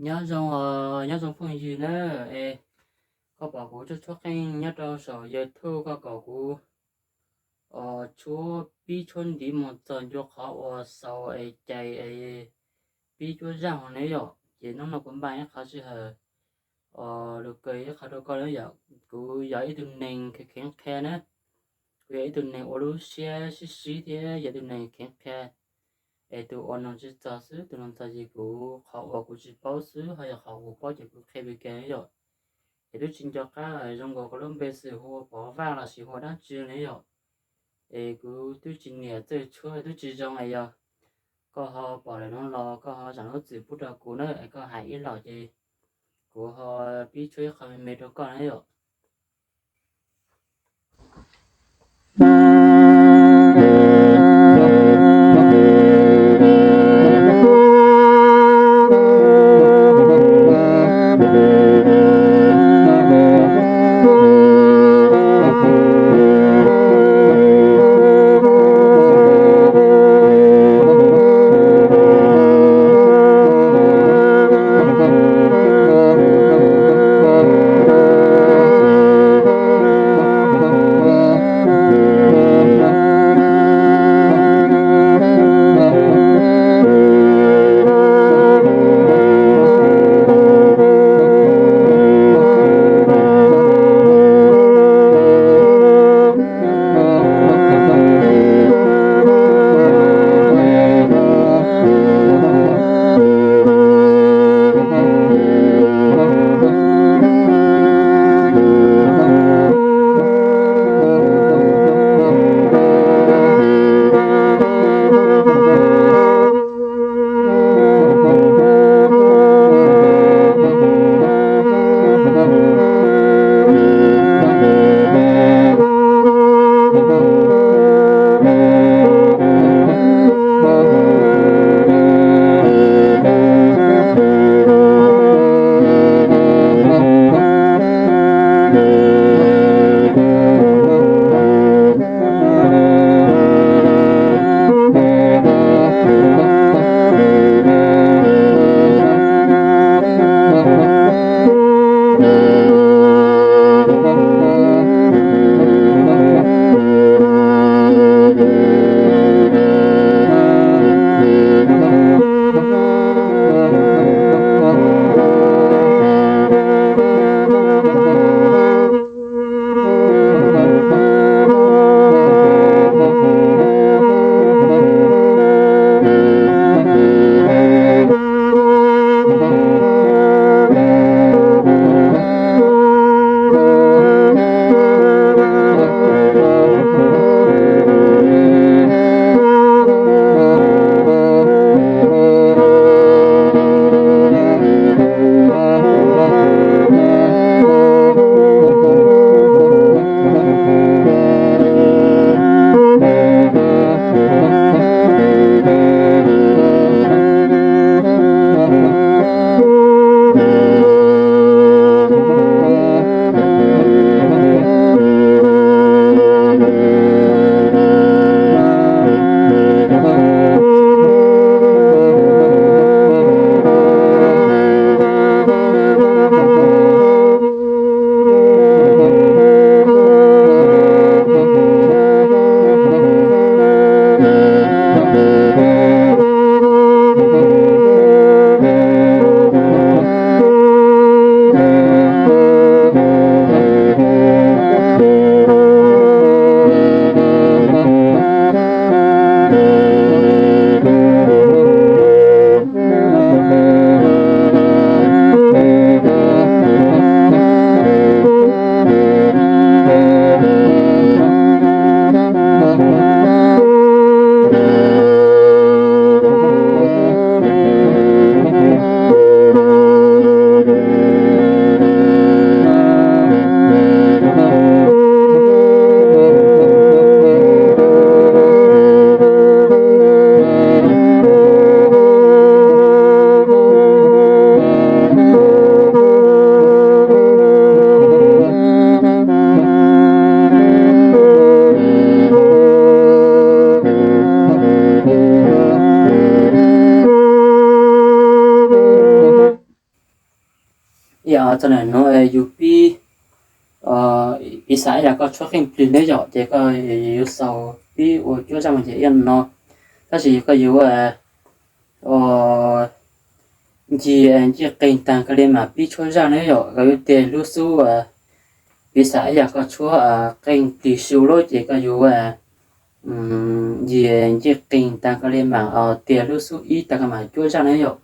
Nyob zoo, nyob zoo phooj ywg na, es koj pom kuv tshuab tshuab qeej nyob rau saum YouTube, koj kom kuv tshuab pib tshuab ntiv mus txog ncua qhov uas xaus es cais es pib cuab zaj hauv ne yom. Ces hnub no kuv npaj ib qhov sij hawm lus kawg ib qho rau koj na yom. Kuv yog ib tug neeg kheev kheev qhia na, kuv yog ib tug neeg ua lub siab sib sib thiab yog ib tug neeg kheev qhia, es tus ua noog tsis txog xwb, tus noog txog ces kuv qhov uas kuv tsis paub xwb, ho yog qhov kuv paub ces kuv qhia vim kiag yom. Es twb tsis nco qab zoo nkaus koj lub npe xwm hu ua Pov Vaj los sis hu ua dab tsi ne yom. Es kuv twb tsis niam txawj tshuab twb tsis zoo es yog koj ho pom lawm no los koj ho zam lub txim pub rau kuv na, es koj hais ib los ces kuv ho pib tshuab ib qho me me rau koj na yom. Txog ntawm nuav yus pib piv xam ib yam koj tshuab qeej plig ne yom, ces koj yuav xaus pib ua cuab zaj mus ces ib yam no. Tab sis yog koj yuav ua ncig ncej qeeg taag koj le maam pib tshuab zaj ne yom, koj yuav tiag lub xub piv xam ib yam koj tshuab qeej plig su lawm ces koj yuav ncig ncej qeeg taag koj le maam tiag lub xub ib taag koj maam cuab zaj ne yom.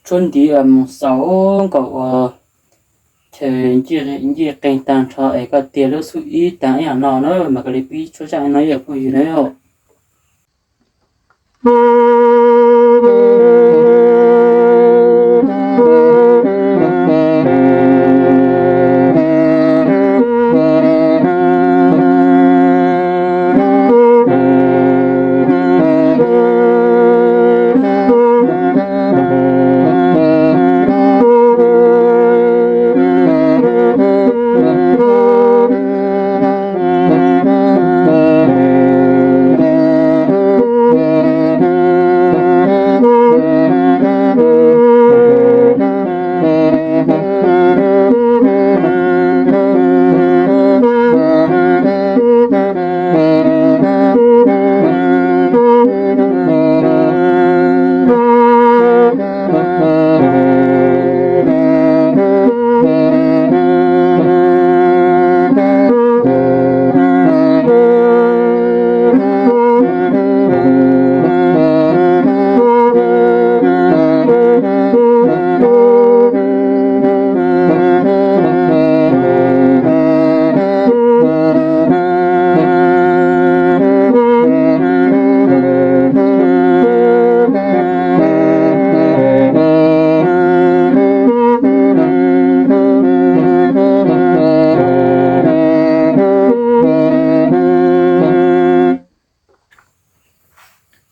Koj Tshuab ntiv mus xaus nkaus ua chaw ncej qeeg tag nrho es koj tiag lub xub ib tag ib yam no na, mas koj li pib tshuab zaj no ib yam phooj ywg na.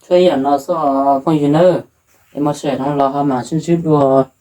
Tshuab ib yam no xwb phooj ywg nawb. Es muaj sij hawm no los ho mam sib ntsib dua